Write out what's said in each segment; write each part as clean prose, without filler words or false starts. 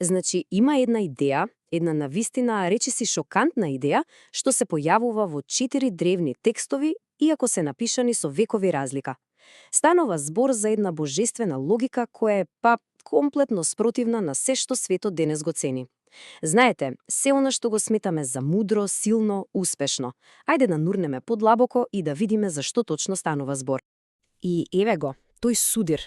Значи, има една идеја, една навистина речиси шокантна идеја, што се појавува во 4 древни текстови, иако се напишани со векови разлика. Станува збор за една божествена логика која е комплетно спротивна на се што светот денес го цени. Знаете, се она што го сметаме за мудро, силно, успешно. Ајде да нурнеме подлабоко и да видиме за што точно станува збор. И еве го, тој судир,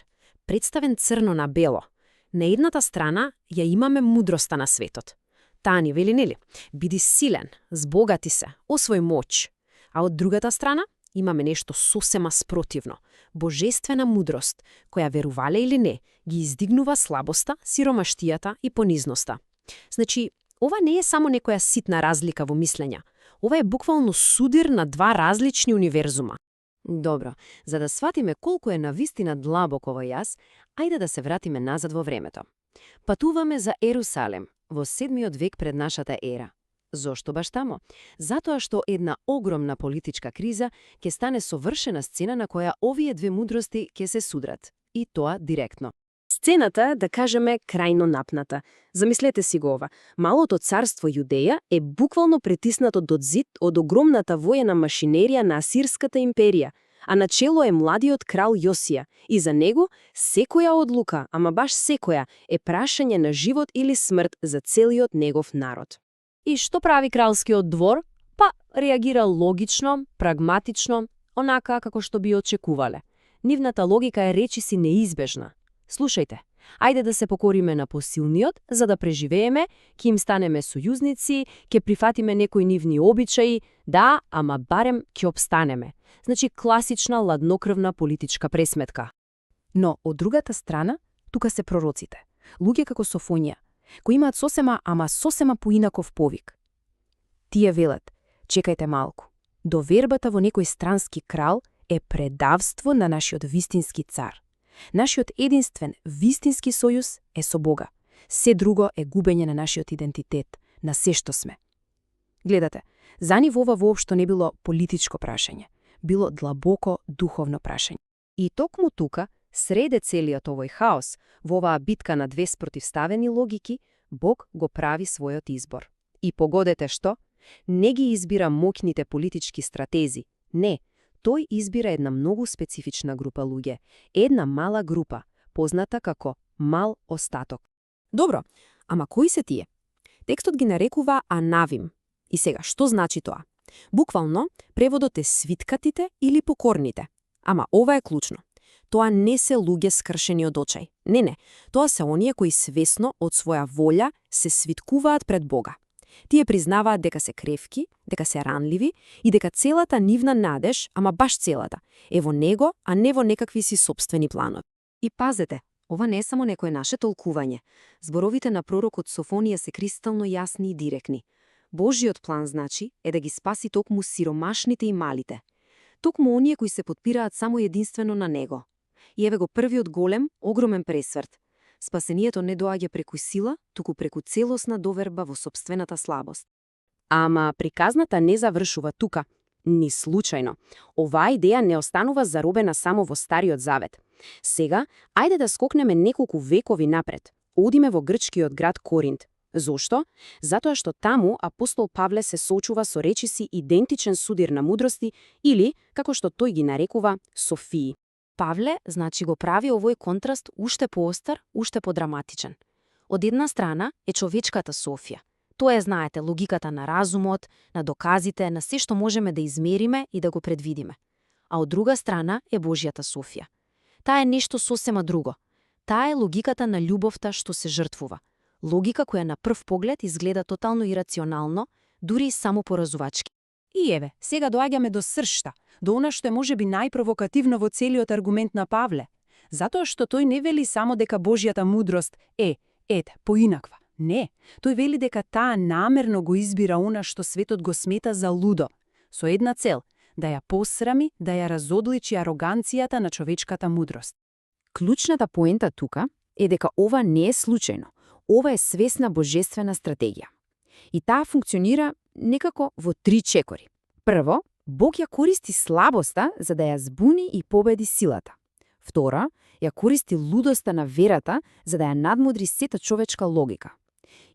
представен црно на бело. На едната страна ја имаме мудроста на светот. Таа ни вели, нели, биди силен, збогати се, освој моќ. А од другата страна имаме нешто сосема спротивно. Божествена мудрост, која верувале или не, ги издигнува слабоста, сиромаштијата и понизноста. Значи, ова не е само некоја ситна разлика во мислења. Ова е буквално судир на два различни универзума. Добро, за да сватиме колку е навистина длабоко во јас, ајде да се вратиме назад во времето. Патуваме за Ерусалем во 7 век пред нашата ера. Зошто баш тамо? Затоа што една огромна политичка криза ќе стане совршена сцена на која овие две мудрости ќе се судрат. И тоа директно. Сцената, да кажеме, крајно напната. Замислете си го ова. Малото царство Јудеја е буквално притиснато до зид од огромната воена машинерија на Асирската империја, а начело е младиот крал Јосија. И за него секоја одлука, ама баш секоја, е прашање на живот или смрт за целиот негов народ. И што прави кралскиот двор? Па, реагира логично, прагматично, онака како што би очекувале. Нивната логика е речиси неизбежна. Слушајте, ајде да се покориме на посилниот, за да преживееме, ќе им станеме сојузници, ќе прифатиме некои нивни обичаи, да, ама барем ќе обстанеме. Значи класична ладнокрвна политичка пресметка. Но од другата страна, тука се пророците. Луѓе како Софонија, кои имаат сосема поинаков повик. Тие велат, чекајте малку, довербата во некој странски крал е предавство на нашиот вистински цар. Нашиот единствен, вистински сојуз е со Бога. Се друго е губење на нашиот идентитет, на се што сме. Гледате, за нив ова воопшто не било политичко прашање, било длабоко духовно прашање. И токму тука, среде целиот овој хаос, во оваа битка на две спротивставени логики, Бог го прави својот избор. И погодете што? Не ги избира моќните политички стратези, не. Тој избира една многу специфична група луѓе, една мала група, позната како мал остаток. Добро, ама кои се тие? Текстот ги нарекува анавим. И сега, што значи тоа? Буквално, преводот е свиткатите или покорните. Ама ова е клучно. Тоа не се луѓе скршени од очај. Не, тоа се оние кои свесно од своја волја се свиткуваат пред Бога. Тие признаваат дека се кревки, дека се ранливи и дека целата нивна надеж, ама баш целата, е во него, а не во некакви си собствени планови. И пазете, ова не е само некое наше толкување. Зборовите на пророкот Софонија се кристално јасни и директни. Божиот план, значи, е да ги спаси токму сиромашните и малите. Токму оние кои се потпираат само единствено на него. И еве го првиот голем, огромен пресврт. Спасението не доаѓа преку сила, туку преку целосна доверба во собствената слабост. Ама приказната не завршува тука, ни случајно. Оваа идеја не останува заробена само во Стариот Завет. Сега, ајде да скокнеме неколку векови напред. Одиме во грчкиот град Коринт. Зошто? Затоа што таму апостол Павле се соочува со речиси идентичен судир на мудрости или, како што тој ги нарекува, Софии. Павле, значи, го прави овој контраст уште поостар, уште подраматичен. Од една страна е човечката Софија. Тоа е, знаете, логиката на разумот, на доказите, на се што можеме да измериме и да го предвидиме. А од друга страна е Божјата Софија. Таа е нешто сосема друго. Таа е логиката на љубовта што се жртвува. Логика која на прв поглед изгледа тотално ирационално, дури и само поразувачки. И еве, сега доаѓаме до сршта, до она што е можеби најпровокативно во целиот аргумент на Павле. Затоа што тој не вели само дека Божјата мудрост е, поинаква. Не, тој вели дека таа намерно го избира она што светот го смета за лудо, со една цел, да ја посрами, да ја разодличи ароганцијата на човечката мудрост. Клучната поента тука е дека ова не е случајно. Ова е свесна божествена стратегија. И таа функционира некако во 3 чекори. Прво, Бог ја користи слабоста за да ја збуни и победи силата. Втора, Ја користи лудоста на верата за да ја надмудри сета човечка логика.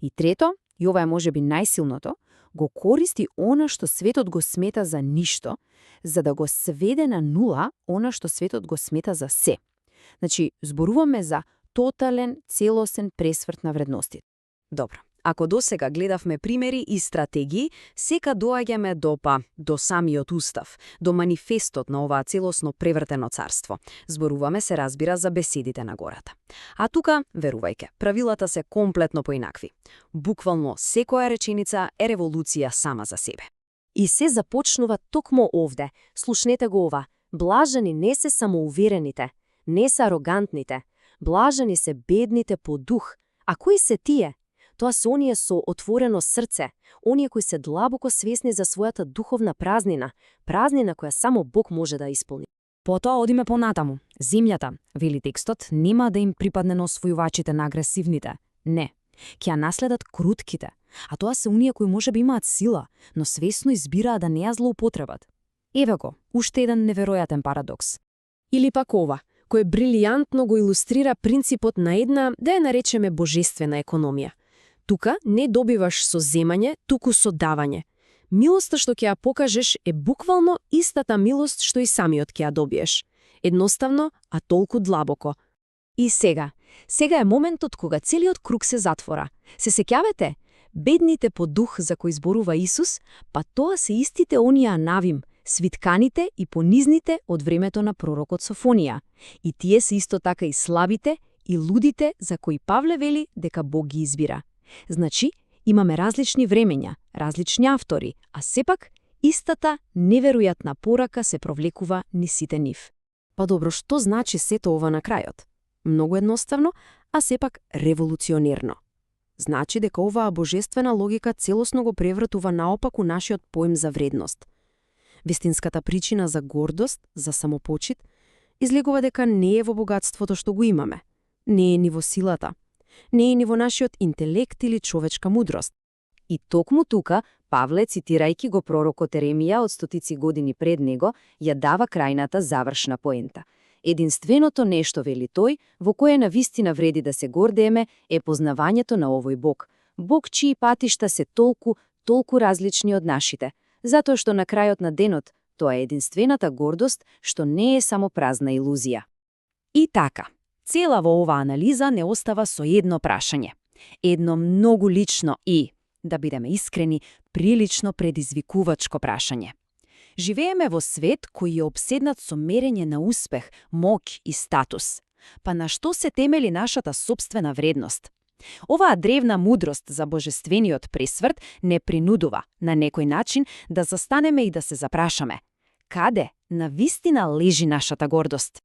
И трето, и ова е можеби најсилното, го користи она што светот го смета за ништо, за да го сведе на нула она што светот го смета за се. Значи, зборуваме за тотален, целосен пресврт на вредностите. Добро. Ако досега гледавме примери и стратегии, сека доаѓаме до самиот устав, до манифестот на оваа целосно превртено царство. Зборуваме се разбира за беседите на гората. А тука, верувајте, правилата се комплетно поинакви. Буквално секоја реченица е револуција сама за себе. И се започнува токму овде. Слушнете го ова. Блажени не се самоуверените, не се арогантните. Блажени се бедните по дух. А кои се тие? Тоа се оние со отворено срце, оние кои се длабоко свесни за својата духовна празнина, празнина која само Бог може да исполни. Потоа одиме понатаму. Земјата, вели текстот, нема да им припадне на освојувачите на агресивните. Не, ќе ја наследат крутките, а тоа се оние кои можеби имаат сила, но свесно избираат да не ја злоупотребат. Еве го, уште еден неверојатен парадокс. Или пак ова, кој брилијантно го илустрира принципот на една, да ја наречеме божествена економија. Тука не добиваш со земање, туку со давање. Милоста што ќе ја покажеш е буквално истата милост што и самиот ќе ја добиеш. Едноставно, а толку длабоко. И сега е моментот кога целиот круг се затвора. Се сеќавате? Бедните по дух за кои зборува Исус, па тоа се истите оние Анавим, свитканите и понизните од времето на пророкот Софонија. И тие се исто така и слабите и лудите за кои Павле вели дека Бог ги избира. Значи, имаме различни времења, различни автори, а сепак истата неверојатна порака се провлекува низ сите нив. Па добро, што значи сето ова на крајот? Многу едноставно, а сепак револуционерно. Значи дека оваа божествена логика целосно го превртува наопаку нашиот поим за вредност. Вистинската причина за гордост, за самопочит, излегува дека не е во богатството што го имаме, не е ни во силата, не е ни во нашиот интелект или човечка мудрост. И токму тука, Павле, цитирајќи го пророкот Еремија од стотици години пред него, ја дава крајната завршна поента. Единственото нешто, вели тој, во кое навистина вреди да се гордееме, е познавањето на овој Бог. Бог чии патишта се толку различни од нашите, затоа што на крајот на денот тоа е единствената гордост што не е само празна илузија. И така, цела во оваа анализа не остава со едно прашање. Едно многу лично и, да бидеме искрени, прилично предизвикувачко прашање. Живееме во свет кој е обседнат со мерење на успех, моќ и статус. Па на што се темели нашата сопствена вредност? Оваа древна мудрост за божествениот пресврт не принудува, на некој начин, да застанеме и да се запрашаме. Каде, на вистина, лежи нашата гордост?